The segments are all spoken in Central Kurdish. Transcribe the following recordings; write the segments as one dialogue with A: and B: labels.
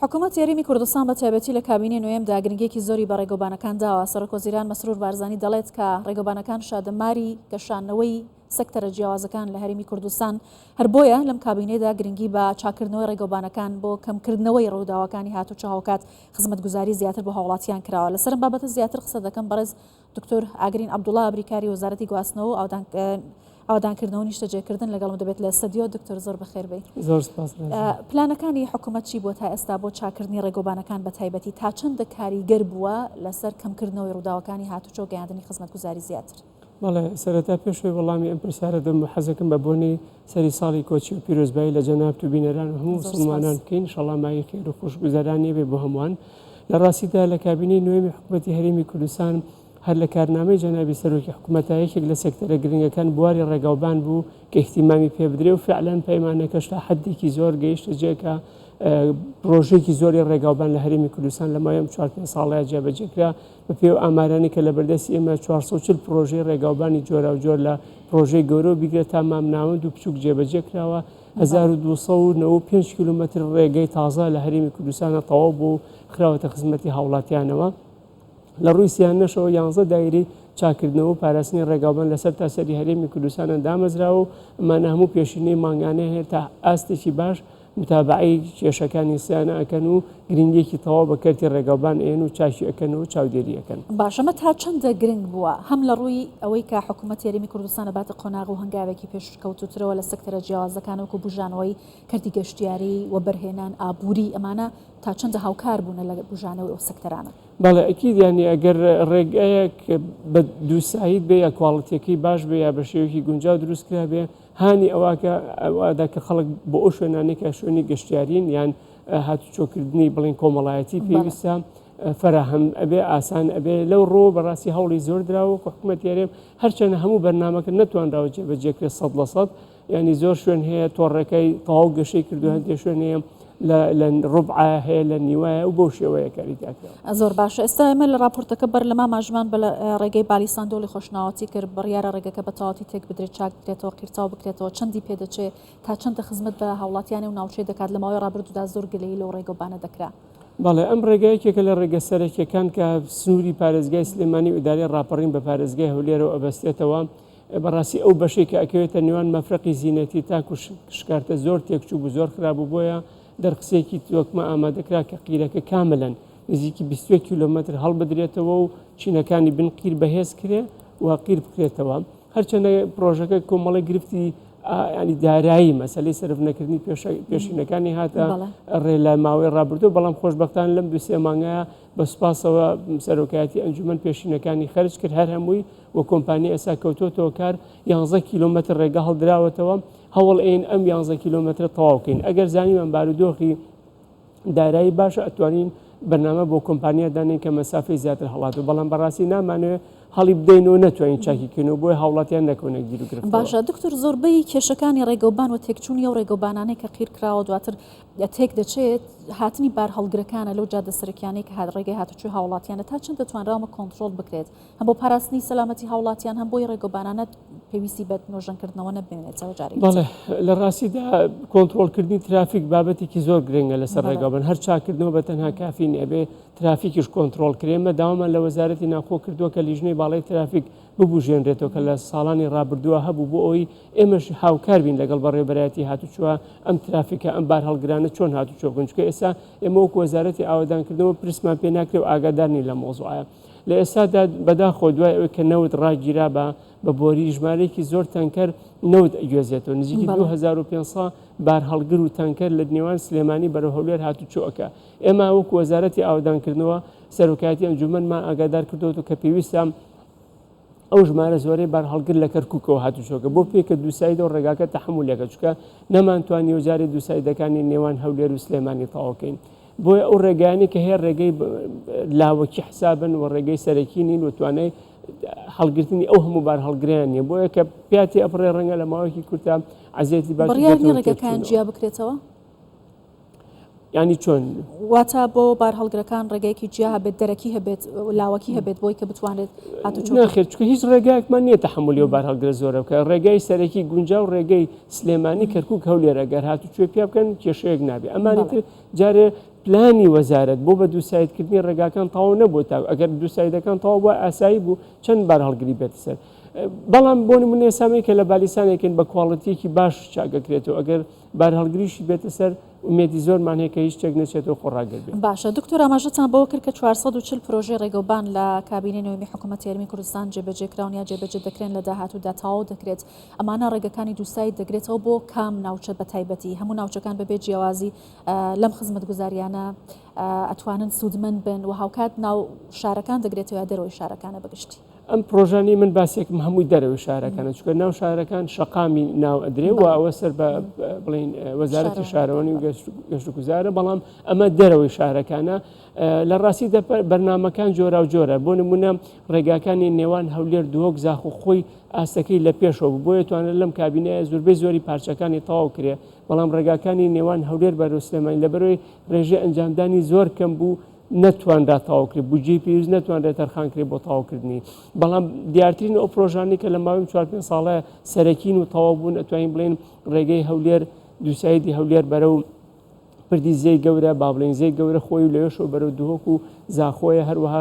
A: حکومەتی هەرێمی کوردستان بە تایبەتی لە کابینەی نۆیەمدا گرنگییەکی زۆری بە ڕێگەوبانەکان داوە. سەرۆکوەزیران مەسرور بارزانی دەڵێت کە ڕێگەوبانەکان شادەماری گەشاندنەوەی سێکتەرە جیاوازەکان لە هەرێمی کوردستان، هەر بۆیە لەم کابینەیەدا گرنگی بە چاککردنەوەی ڕێگەوبانەکان بۆ کەمکردنەوەی ڕووداوەکانی هاتوچۆ هاوکات خزمەتگوزاری زیاتر بۆ هاوڵاتیان کراوە. لەسەر ئەم بابەتە زیاتر قسە دەکەم بەڕێز دکتۆر ئاگرین عەبدوڵا بریکاری وەزارەتی گواستنەوە و ئاوەدانکردنەوە و نیشتەجێکردن لەگەڵم دەبێت لە ستەدیۆ. دکتۆر زۆر بەخێر بێی.
B: زۆر سپاس.
A: پلانەکانی حکوومەت چی بووە تا ئێستا بۆ چاککردنی ڕێگەوبانەکان بە تایبەتی تا چەندە کاریگەر بووە لەسەر کەمکردنەوەی ڕووداوەکانی هاتوچۆ گەیاندنی خزمەتگوزاری زیاتر؟
B: بەڵێ، سەرەتا پێش ئەوەی وەڵامی ئەم پرسیارە دەم و حەزەکەم بە بۆنەی سەری ساڵی کۆچی و پیرۆزبایی لە جەنابت و بینەران و هەموو موسڵمانان بکەین، ئیشەڵا مایەی خێر و خۆشگوزەرانی بێ بۆ هەمووان. لە ڕاستیدا لە کابینەی نۆیەمی حکومەتی هەرێمی کوردستان هەر لە کارنامەی جەنابی سەرۆکی حکومەتا یەکێک لە سێکتەرە گرنگەکان بواری ڕێگاوبان بوو کە ئیهتیمامی پێ بدرێ و فعلەن پەیمانەکەش تا حەدێکی زۆر گەیشتە جێ کە پرۆژەیەکی زۆری ڕێگاوبان لە هەرێمی کوردستان لە ماوەی ئەم چوار پێنج ساڵەیە جێبەجێ کرا. بەپێی ئەو ئامارانەی کە لەبەردەستی ئێمە 440 پرۆژەی ڕێگاوبانی جۆراوجۆر لە پرۆژەی گەورەوە بیگرە تا مامناوەند و بچووک جێبەجێ کراوە. 1295 کیلۆمەتر ڕێگەی تازە لە هەرێمی کوردستانە تەواو بوو و خراوەتە خزمەتی هاوڵاتیانەوە. لە ڕووی سیانەشەوە 11 دایرەی چاککردنەوە و پاراستنی ڕێگاوبان لە سەرتاسەری هەرێمی کوردستانە دامەزراوە و ئەمانە هەموو پێشینەی مانگانەیان هەیە تا ئاستێکی باش متابەعەی کێشەکانی سیانە ئەکەن و گرنگیەکی تەواو بە کەرتی ڕێگاوبان ئەیەن و چاکی ئەکەن و چاودێری ئەکەن.
A: باشە ئەمە تا چەندە گرنگ بووە هەم لە ڕووی ئەوەی کە حکوومەتی هەرێمی کوردستان ئەباتە قۆناغ و هەنگاوێکی پێشکەوتووترەوە لە سێکتەرە جیاوازەکان وەکوو بوژانەوەی کەرتی گەشتیاری، وەبەرهێنان، ئابووری ئەمانە تا چەندە هاوکار بوونە لە بوژانەوەی ئەو سێکتەرانە؟
B: بەڵێ ئەکید یانی ئەگەر ڕێگایەک بە دووساید بێ یا کواڵتیەکەی باش بێ یا بە شێوەیەکی گونجاو دروست کرابێ هانی ئەوە ئەدا کە خەڵک بۆ ئەو شوێنانەی کە شوێنی گەشتیارین یان هاتوچۆکردنی بڵین کۆمەڵایەتی پێویستە فەراهەم ئەبێ ئاسان ئەبێ لەو ڕۆ بەڕاستی هەوڵی زۆر دراوە کە حکوومەت هەرێم هەرچەنە هەموو بەرنامەکە نەتوانراوە جێبەجێکرێت 100% یانی زۆر شوێن هەیە تۆڕەکەی تەواو گەشەی کردو هەندێک شوێن هەیە لە ڕوبعە هەیە لە نیوایە و بەو شێوەیە کاری تیاکراوە.
A: زۆر باشە ئێستا ئێمە لە ڕاپۆرتەکە بەر لەما ماژمان بە ڕێگەی بالیسان دۆڵی خۆشناوەتی کرد بڕیارە ڕێگەکە بە تەواوەتی تێک بدرێت چاک بکرێتەوە قیرتاو بکرێتەوە چەندی پێدەچێ تا چەندە خزمەت بە هاوڵاتیانی و ناوچەی دەکات لە ماوەی ڕابردوودا زۆر گلەیی لەو ڕێگەوبانە دەکرا.
B: بەڵێ ئەم ڕێگا یەکێکە لە ڕێگە سەرەکیەکان کە سنووری پارێزگای سلێمانی و ئیدارەی ڕاپەڕین بە پارێزگای هەولێرەوە ئەبەستێتەوە بەڕاستی ئەو بەشەی کە ئەکەوێتە نێوان مەفرەقی زینەتی تاکو شکارتە زۆر تێکچوو بوو زۆر خراپ بوو بۆیە دەرخسێکی تۆکمە ئامادەکرا کە قیرەکە کاملەن نزیکی 21 کیلۆمەتر هەڵبدرێتەوە و چینەکانی بن قیر بەهێز کرێ و قیر بکرێتەوە هەرچەندە پرۆژەکە کۆمەڵی گرفتی ینی دارایی مەسلەی سەرف نەکردنی پێشینەکانی هاتە ڕێ لە ماوەی ڕابردوو بەڵام خۆشببختان لەم دوسێ مانگەیە بە سوپاسەوە سەرۆکایەتی ئەنجومەن پێشینەکانی خەرج کرد هەر هەمووی و کۆمپانیا ئێستا کەوتۆتەوە کار یانزە کیلۆمەتر ڕێگە هەڵدراوەتەوە هەوڵ ئەین ئەم یانزە کیلۆمەترە تەواو کەین ئەگەر زانیمان بارودۆخی دارایی باشە ئەتوانین بەرنامە بۆ کۆمپانیا دانێین کە مەسافەی زیاتر هەڵات و بەڵام بەڕاستی نامانەوێت هەڵی بدەین و نەتوانین چاکی کەین و بۆیە هاوڵاتیان نەکەونە گیروگرفتەوە.
A: باشە دکتۆر زۆربەی کێشەکانی ڕێگەوبان و تێکچوونی ئەو ڕێگەوبانانەی کە قیر کراوە دواتر تێک دەچێت هاتنی بارهەڵگرەکانە لەو جادە سەرەکیانەی کە ڕێگەی هاتوچۆی هاوڵاتیانە تا چەند دەتوانراوە کۆنترۆڵ بکرێت هەم بۆ پاراستنی سەلامەتی هاوڵاتیان هەم بۆی ڕێگەوبانانە پێویستی بە نۆژەنکردنەوە نەبمێنێتەوە جارێکی
B: بەڵێ لە ڕاستیدا کۆنترۆڵکردنی ترافیک بابەتێکی زۆر گرنگە لەسەر ڕێگاوبان هەر چاکردنەوە بە تەنها کافی نییە ئەبێ ترافیکیش کۆنترۆڵ کرێ ئێمە داوامان لە وەزارەتی ناوخۆ کردووە کە لیژنەی باڵای ترافیک ببوژێنرێتەوە کە لە ساڵانی ڕابردووە هەبوو بۆ ئەوەی ئێمەش هاوکار بین لەگەڵ بەڕێوەبەرایەتی هاتوچوە ئەم ترافیکە ئەم بارهەڵگرانە چۆن هاتوچۆ بکەن چونکە ئێستا ئێمە وەکو وەزارەتی ئاوەدانکردنەوە پرسمان پێ ناکرێ و ئاگادار نین لەم مەوزوعە لە ئێستادا بەداخەوە دوای ئەوەی کە نەوت ڕاگیرا بە بە بۆری ژمارەیەکی زۆر تەنکەر نەوت ئەگوێزێتەوە نزیکی 2500 بارهەڵگر و تەنکەر لە نێوان سلێمانی بەرەو هەولێر هاتوچۆ ئەکا ئێمە وەکو وەزارەتی ئاوەدانکردنەوە سەرۆکایەتی ئەنجومەنمان ئاگادار کردۆتەوە کە پێویستە ئەو ژمارە زۆرەی بارهەڵگر لە کەرکوکەوە هاتوچۆکە بۆ پێی کە دووسایدە و ڕێگاکە تەحەمولەکە چونکە نەمانتوانیوە جارێ دووسایدەکانی نێوان هەولێر و سلێمانی تەواوکەین بۆیە ئەو ڕێگایانەی کە هەیە ڕێگەی لاوەکی حسابن و ڕێگەی سەرەکی نین و توانای هەڵگرتنی ئەو هەموو بار هەڵگریان نییە بۆیە کە پیاتی ئەپڕێ ڕەنگە لە ماوەیەکی کورتە عەزیەتی
A: باش بڕیار نییە ڕێگەکان جیا بکرێتەوە؟
B: یانی چۆن؟
A: واتە بۆ بارهەڵگرەکان ڕێگەیەکی جیا هەبێت دەرەکی هەبێت لاوەکی هەبێت بۆی کە بتوانێت
B: هاتوچۆ ناخێر چونکە هیچ ڕێگایەکمان نییە تەحەمولی ئەو بارهەڵگرە زۆرە بکە ڕێگای سەرەکی گونجاو ڕێگەی سلێمانی کەرکوک هەولێر ئەگەر هاتوچۆی پیا بکەن کێشەیەک نابێ ئەمانی تر جارێ پلانی وەزارەت بۆ بە دووسایدکردنی ڕێگاکان تەواو نەبوو تا ئەگەر دووسایدەکان تەواو بووە ئاسایی بوو چەند بارهەڵگری بێتە سەر بەڵام بۆ نمونە ئێستا کە لە بالیسانێکن بە کواڵەتیەکی باش چاکەکرێتەوە ئەگەر بارهەڵگریشی بێتە سەر ئومێدی زۆرمان هەیە کە هیچ شتێک نەچێتەوە خۆڕاگر بێت.
A: باشە دکتۆر ئاماژەتان بەوە کرد کە 440 پرۆژەی ڕێگەوبان لە کابینەی نۆیەمی حکوومەتی هەرێمی کوردستان جێبەجێ کراون یا جێبەجێ دەکرێن لە داهاتوودا تەواو دەکرێت ئەمانە ڕێگەکانی دووساید دەگرێتەوە بۆ کام ناوچە بە تایبەتی هەموو ناوچەکان بەبێ جیاوازی لەم خزمەتگوزاریانە ئەتوانن سوودمەند بن و هاوکات ناو شارەکان دەگرێتەوە یا دەرەوەی شارەکانە بەگشتی؟
B: ئەم پرۆژانەی من باسێکم هەمووی دەرەوەی شارەکانە چونکە ناو شارەکان شەقامی ناو ئەدرێ و ئەوە سەر بە بڵین وەزارەتی شارەوانی و گەشت و گوزارە بەڵام ئەمە دەرەوەی شارەکانە لە ڕاستی بەرنمەکان جۆرا و جۆرە بۆ نمونە ڕێگاکانی نێوان هەولێر دهۆک زاخۆ خۆی ئاستەکەی لە پێشەوە بوو بۆیە توانرا لەم کابینەیە زۆربەی زۆری پارچەکانی تەواو کرێ بەڵام ڕێگاکانی نێوان هەولێر بەرەو سلێمانی لەبەرەوەی ڕێژەی ئەنجامدانی زۆر کەم بوو نەتوانرا تەواو کرێ بودجەی پێویست نەتوانرێت تەرخان کرێ بۆ تەواوکردنی بەڵام دیارترین ئەو پرۆژانەی کە لە ماوەی چوار پێنج ساڵە سەرەکین و تەواو بوون ئەتوانین بڵێن ڕێگەی هەولێر دووسایدی هەولێر بەرەو پردی زێی گەورە با بڵێین زێی گەورە خۆی و لەوێشەوە بەرەو دهۆک و زاخۆیە هەروەها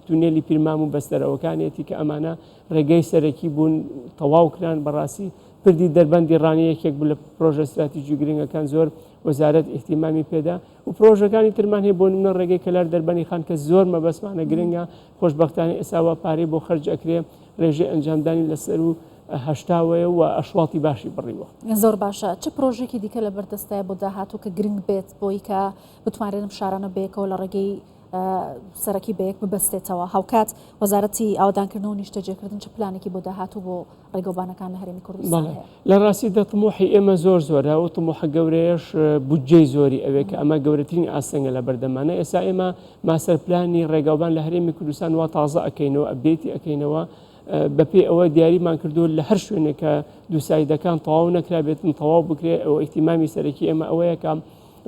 B: تونێلی پیرمام و بەستەرەوەکانێتی کە ئەمانە ڕێگەی سەرەکی بوون تەواو کران بەڕاستی پردی دەربەندی ڕانیە یەکێک بوو لە پرۆژە ستراتیجی گرنگەکان زۆر وەزارەت ئیهتیمامی پێدا و پرۆژەکانی ترمان هەیە بۆ نمونە ڕێگەی کەلار دەربەنی خان کە زۆر مەبەستمانە گرنگە خۆشبەختانە ئێستا وا پارەی بۆ خەرج ئەکرێ ڕێژەی ئەنجامدانی لەسەر و هەشتاوەیە و ئەشواڵی باشی بڕیوە.
A: زۆر باشە چ پرۆژەیەکی دیکە لەبەردەستایە بۆ داهاتوو کە گرنگ بێت بۆی کە بتوانرێت ئەم شارانە بەیەکەوە لە ڕێگەی سەرەکی بەیەک ببەستێتەوە هاوکات وەزارەتی ئاوەدانکردن و نیشتەجێکردن چ پلانێکی بۆ داهاتوو بۆ ڕێگەوبانەکان لە هەرێمی کوردستان هەیە؟
B: لە ڕاستیدا تموحی ئێمە زۆر زۆرە و تموحە گەورەیەش بودجەی زۆری ئەوێ کە ئەمە گەورەترین ئاستەنگە لە بەردەمانە ئێستا ئێمە ماستەر پلانی ڕێگاوبان لە هەرێمی کوردستان وا تازە ئەکەینەوە update ی ئەکەینەوە بەپێی ئەوە دیاریمان کردووە لە هەر شوێنێک کە دووسایدەکان تەواو نەکرابێتن تەواو بکرێ ئەو ئیهتیمامی سەرەکی ئێمە ئەوەیە کە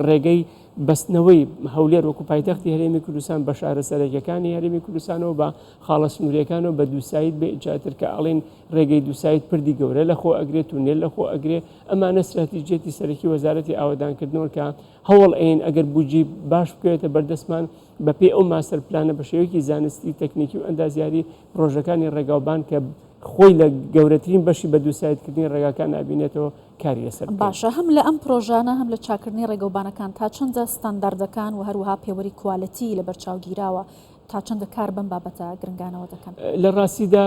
B: ڕێگەی بەستنەوەی هەولێر وەکو پایتەختی هەرێمی کوردستان بە شارە سەرەکیەکانی هەرێمی کوردستانەوە بە خاڵە سنووریەکانەوە بە دووساید بێ جاتر کە ئەڵێن ڕێگەی دووساید پردی گەورە لەخۆ ئەگرێت تونێل لەخۆ ئەگرێ ئەمانە ستراتیژیەتی سەرەکی وەزارەتی ئاوەدانکردنەوە کە هەوڵ ئەین ئەگەر بودجەی باش بکەوێتە بەردەستمان بەپێی ئەو ماستەر پلانە بە شێوەیەکی زانستی تەکنیکی و ئەندازیاری پرۆژەکانی ڕێگاوبان کە خۆی لە گەورەترین بەشی بە دووسایدکردنی ڕێگاکان ئەبینێتەوە کاری لەسەر بکەین.
A: باشە هەم لە ئەم پرۆژانە هەم لە چاککردنی ڕێگەوبانەکان تا چەندە ستانداردەکان و هەروەها پێوەری quality لەبەرچاو گیراوە تا چەندە کار بەم بابەتە گرنگانەوە دەکەن؟
B: لە ڕاستیدا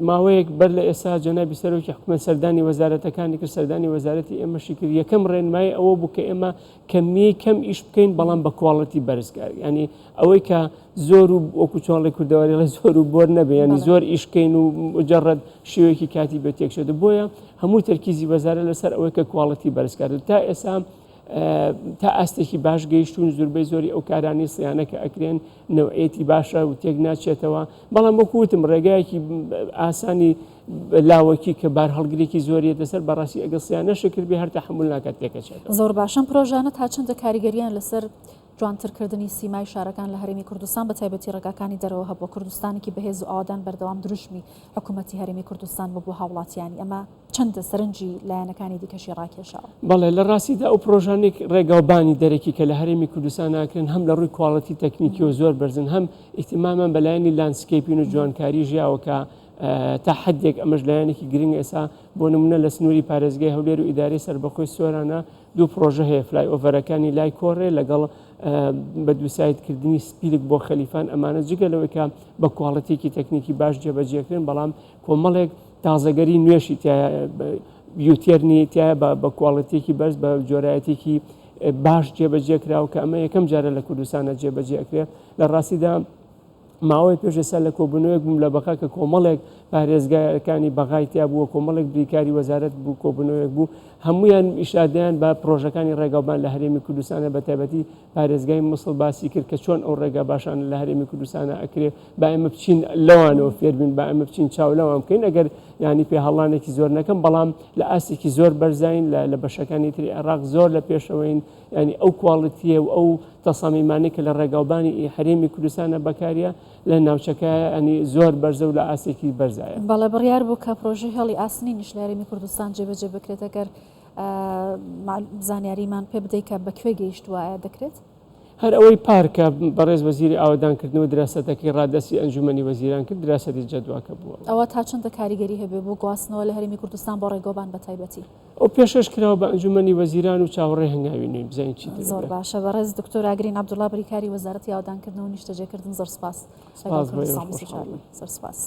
B: ماوەیەک بەر لە ئێستا جەنابی سەرۆکی حکومەت سەردانی وەزارەتەکانی کرد، سەردانی وەزارەتی ئێمەشی کرد، یەکەم ڕێنمایی ئەوە بوو کە ئێمە کەمیەی کەم ئیش بکەین بەڵام بە quality بەرز کار ینی ئەوەی کە زۆر و وەکو چۆنڵی کوردەواری ڵێ زۆر و بۆر نەبێ ینی زۆر ئیشکەین و مجرد شێوەیەکی کاتی بێت تێکشێت بۆیە هەموو تەرکیزی وەزارە لەسەر ئەوەی کە quality بەرزکات تا ئێستا تا ئاستێکی باش گەیشتون زوربەی زۆری ئەو کارانی سیانە کە ئەکرێن نەوعێتی باشە و تێک ناچێتەوە بەڵام وەکو وتم ڕێگایەکی ئاسانی لاوەکی کە بارهەڵگرێکی زۆریەتە سەر بەڕاستی ئەگەر سیانەشە کردبێ هەر تەحەمول ناکات تێکەچێتەوە.
A: زۆر باشە ئەم پرۆژانە تا چەندە کاریگەریان لەسەر جوانترکردنی سیمای شارەکان لە هەرێمی کوردستان بە تایبەتی ڕێگاکانی دەرەوە هەبووە کوردستانێکی بەهێز و ئاوەدان بەردەوام دروشمی حکوومەتی هەرێمی کوردستان بوو بۆ هاوڵاتیانی ئەمە چەندە سەرنجی لایەنەکانی دیکەشی ڕاکێشاوە؟
B: بەڵێ لە ڕاستیدا ئەو پرۆژانەی ڕێگاوبانی دەرەکی کە لە هەرێمی کوردستان ئاکرێن هەم لە ڕووی quality تەکنیکیەوە زۆر بەرزن هەم ئیهتیمامان بە لایەنی landscaping و جوانکاری ژیاوە کە تا حدێک ئەمەش لایەنێکی گرنگ ئێسا بۆ نمونە لە سنووری پارێزگای هەولێر و ئیدارەی سەربەخۆی سۆرانە دوو پرۆژە هەیە flyover ەکانی لای کۆڕێ لەگەڵ بە دووسایدکردنی سپیلک بۆ خەلیفان ئەمانە جگە لەوەی کە بە quality ێکی تەکنیکی باش جێبەجێکرێن بەڵام کۆمەڵێک تازەگەری نوێشی تایە U-turn ی تایە بە quality ێکی بەرز بە جۆرایەتێکی باش جێبەجێ کراوە کە ئەمە یەکەم جارە لە کوردستانە جێبەجێ ئەکرێ لە ڕاستیدا ماوەی پێش ئێستا لە کۆبوونەوەیەک بووم لە بەغا کە کۆمەڵێک پارێزگاکانی بەغای تیا بووە کۆمەڵێک بریکاری وەزارەت بوو کۆبوونەوەیەک بوو هەمویان ئیشادەیان بە پرۆژەکانی ڕێگاوبان لە هەرێمی کوردستانە بە تایبەتی پارێزگای موسڵ باسی کرد کە چۆن ئەو ڕێگا باشانە لە هەرێمی کوردستانە ئەکرێ با ئێمە بچین لەوانەوە فێربین با ئێمە بچین چاو لەوان بکەین ئەگەر ینی پێهەڵانێکی زۆر نەکەم بەڵام لە ئاستێکی زۆر بەرزین لە بەشەکانی تری عێراق زۆر لە پێشەوەین ینی ئەو quality یە و ئەو تەسامیمانەی کە لە ڕێگاوبانی هەرێمی کوردستانە بەکاریە لە ناوچەکە ینی زۆر بەرزە و لە ئاستێکی بەرزایە.
A: بەڵێ بڕیار بوو کە پرۆژەی هێڵی ئاسنینیش لە هەرێمی کوردستان جێبەجێ بکرێت ئەگەر. زانیاریمان پێ بدەیت کە بە کوێ گەیشتووە ئایا دەکرێت؟
B: هەر ئەوەی پار کە بەڕێز وەزیری ئاوەدانکردنەوە دراسەتەکەی ڕادەستی ئەنجومەنی وەزیران کرد دراسەتی جەدواکە بووە.
A: ئەوە تا چەندە کاریگەری هەبێ بۆ گواستنەوە لە هەرێمی کوردستان بۆ ڕێگەوبان بە تایبەتی؟
B: ئەو پێشکەش کراوە بە ئەنجومەنی وەزیران و چاوەڕێی هەنگاوی نوێین بزانین چی
A: زۆر
B: دەبێت.
A: باشە بەڕێز دکتۆر ئاگرین عەبدوڵا بریکاری وەزارەتی ئاوەدانکردنەوە و نیشتەجێکردن زۆر سپاس لەگەڵ
B: سپاس بۆ ئێوەش
A: کوردستان 24
B: خۆشحاڵ
A: بووین
B: بووم.
A: زۆر سپاس.